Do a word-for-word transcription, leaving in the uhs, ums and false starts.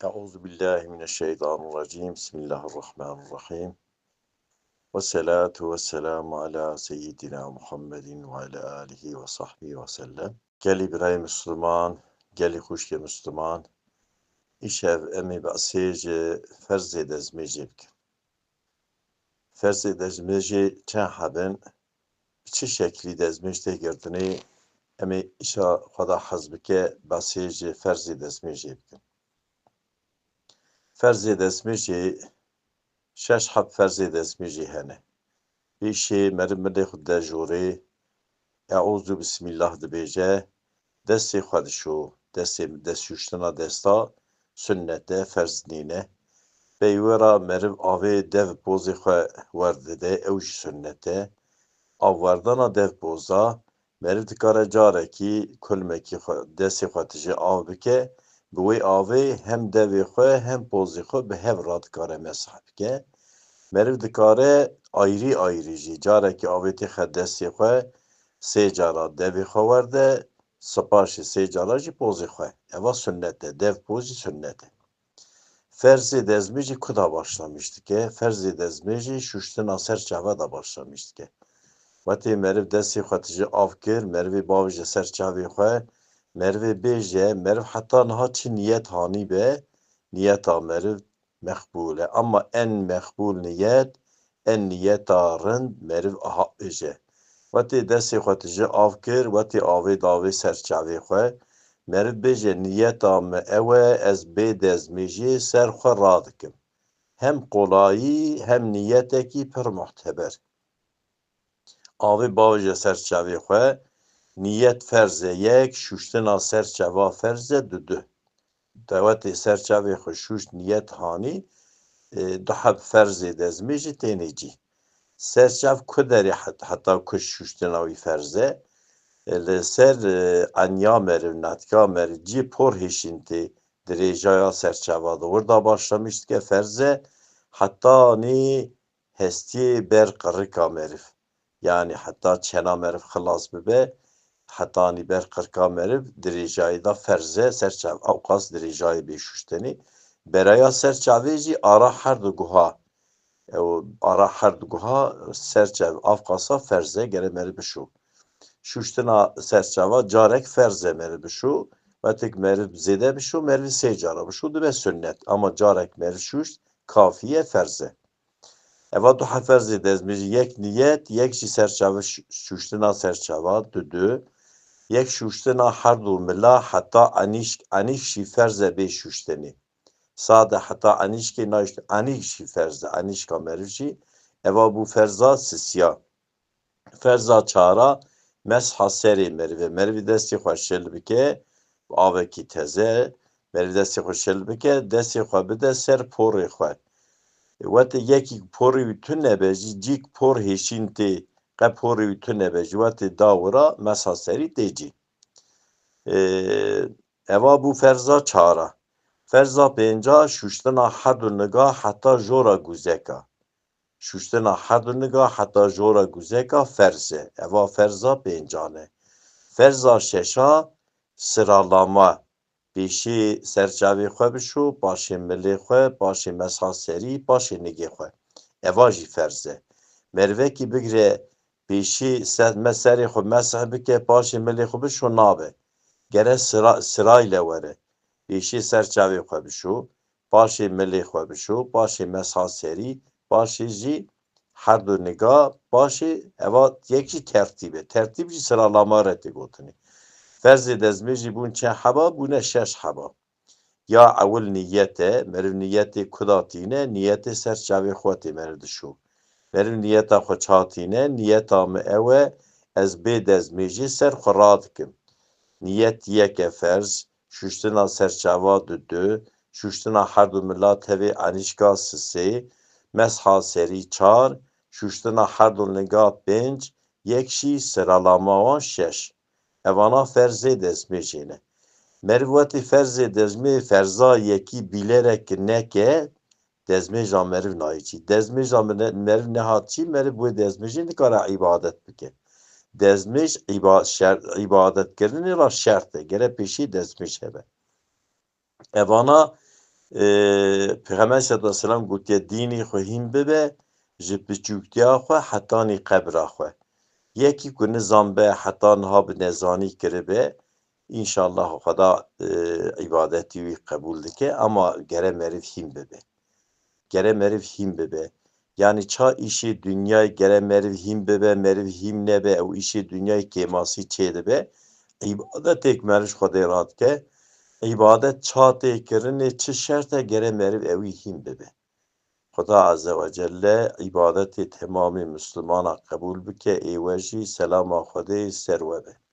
Euzu billahi mineşşeytanirracim. Bismillahirrahmanirrahim. Ve salatu ve selamu ala seyyidina Muhammedin ve ala alihi ve sahbihi ve sellem. Gelî birayê Müslüman, gelî xuşkê Müslüman, îşev em ê behsê ji ferzê dezmêjê bikin. Ferzê dezmêjê çend heb in, bi çi şeklî dezmêj tê girtinê, em ê îşa Xweda hez bike behsê ji ferzê dezmêjê bikin. Ferzê dezmêjê, şeş heb ferzê dezmêjê hene. Pêşê meriv milê xwe dide jorê, euzu bismillah dibêje, destê xwe dişo, destê, dest şûştina desta sunnet e, ferz nîne. Pey wê re meriv avê dev pozê xwe werdide, ew jî sunnet e. Avwerdana dev poza, meriv dikare carekî kulmekî xwe, destê xwe tije av bike, bi wê avê hem devê xwe hem pozê xwe bi hev re dikare mesih bike. Meriv dikare ayrî ayrî jî, carekî avê têxe destê xwe, sê cara devê xwe werde, sipaşê sê cara jî pozê xwe. Eva sunnet e, dev poz jî sunnet e. Ferzê dezmêjê kuda başlamiş dike? Ferzê dezmêjê şuştina ser çava da başlamiş dike. Wetê meriv destê xwe tije av kir, merivê bavêje ser çavê xwe, merivê bêje, meriv heta niha çi niyet hanî be, niyeta meriv meqbûl e. Ama en meqbûl niyet, en niyeta rind meriv aha bêje. Wetê destê xwe tije av kir, wetê avê davê ser çavê xwe. Meriv bêje, niyeta me ew e, ez bê dezmêjê ser xwe radikim. Hem qolayî, hem niyetekî pir muhteber. Avê bavêje ser çavê xwe, niyet ferz e yek, şuştina ser çava ferz e du du. Dewetê ser çavê xwe şûşt niyet hanî, e, du heb ferzê dezmêjê tênê cî. Ser çav ku derê het-, heta ku şûştina wî ferz e, e, li ser, e, enya meriv, natika meriv cî por hêşîn tê, dirêjaya ser çava de wir da başlamiş dike, ferz e, hetanî hestiyê ber qirika meriv. Yanî heta çena meriv xilas bibe, hetanî ber qirika meriv dirêjayê de ferz e, ser çav ewqas dirêjayê bê şuştinê. Beraya ser çavê jî ara her du guha, ew ara her du guha ser çav avqasa ferz e, gere meriv bişo. Şuştina ser çava carek ferz e meriv bişo, wetek meriv zêde bişo, meriv sê cara bişo, dibe sunnet. Ama carek meriv şuşt, kafî ye, ferz e. Eva du heb ferzê dezmêjî, yek niyet, yek jî ser çava şû-, şûştina ser çava, du du. Yek şûştina her du mila heta enîşk, enîşk jî ferz e bê şûştinê. Sade heta enîşkê nayşt, enîşk jî ferz e, enîşka meriv jî. Eva bû ferza sisiya. Ferza çara, mesha serê merive. Meriv destê xwe şil bike, avekî teze, meriv destê xwe şil bike, destê xwe bide ser porê xwe. Wete yekî porê wî tune be jî, cîk por hêşîn tê, qe porê wî tune be jî, wete da wira, mesha serî tê cî. Ee, eva bû ferza çara. Ferza pênca, şuştina her du niga heta jora guzeka. Şuştina her du niga heta jora guzeka ferz e. Eva ferza pêncan e. Ferza şeşa siralama. Pêşî ser çavê xwe bişo, paşê milê xwe, paşê mesha serî, paşê nigê xwe. Eva jî ferz e. Merivekî bigire pêşî ser, me serê xwe mesih bike, paşê milê xwe bişo nabe. Gere sira-, sirayle were. Pêşî ser çavê xwe bişo, paşê milê xwe bişo, paşê mesha serî, paşê jî her du niga, paşê eva yek jî tertîb e. Tertîb jî siralama re tê gotinê. Ferzê dezmêjî bûn çend heba? Bûne şeş heba. Ya ewil niyet e, meriv niyetê kuda tîne, niyetê ser çavê xwe tê meriv dişo. Meriv niyeta xwe ça tîne, niyeta min ew e, ez bê dezmêjê ser xwe radikim. Niyet yek e ferz, şuştina ser çava du du, şuştina her du mila tevê enîşka sisê, mesha serî çar, şuştina her du niga pênc, yek jî siralama wan şeş. Evana ferzê dezmêjê ne. Meriv wetî ferzê dezmê ferza yekî bîlerek neke, dezmêja meriv nayê çî. Dezmêja mine-, meriv nehat çî, meriv wê dezmêjê nikare îbadet bike. Dezmêj îba-, şer-, îbadetkirinê re şert e. Gere pêşî dezmêj hebe. Evana E, Pêxember sallallahu aleyhi ve sellem gotiye, dînî xwe hîn bibe, ji piçûktiya xwe hetanî qebra xwe. Yekî ku nizan be, heta niha bi nezanî kiribe, înşallah Xweda, e, îbadetî wî qebûl dike, ama gere meriv hîn bibe. Gere meriv hîn bibe. Yanî ça îşê dinyayê gere meriv hîn bibe, meriv hîn nebe, ew îşê dinyayê kêmasî çêdibe. Îbadetêk meriv ji Xwedê radike. Îbadet ça tê kirinê, çi şert e, gere meriv ewî hîn bibe. Xweda Azze ve Celle îbadetê temamê Mislimana qebûl bike, ê we jî selama Xwedê ser we be.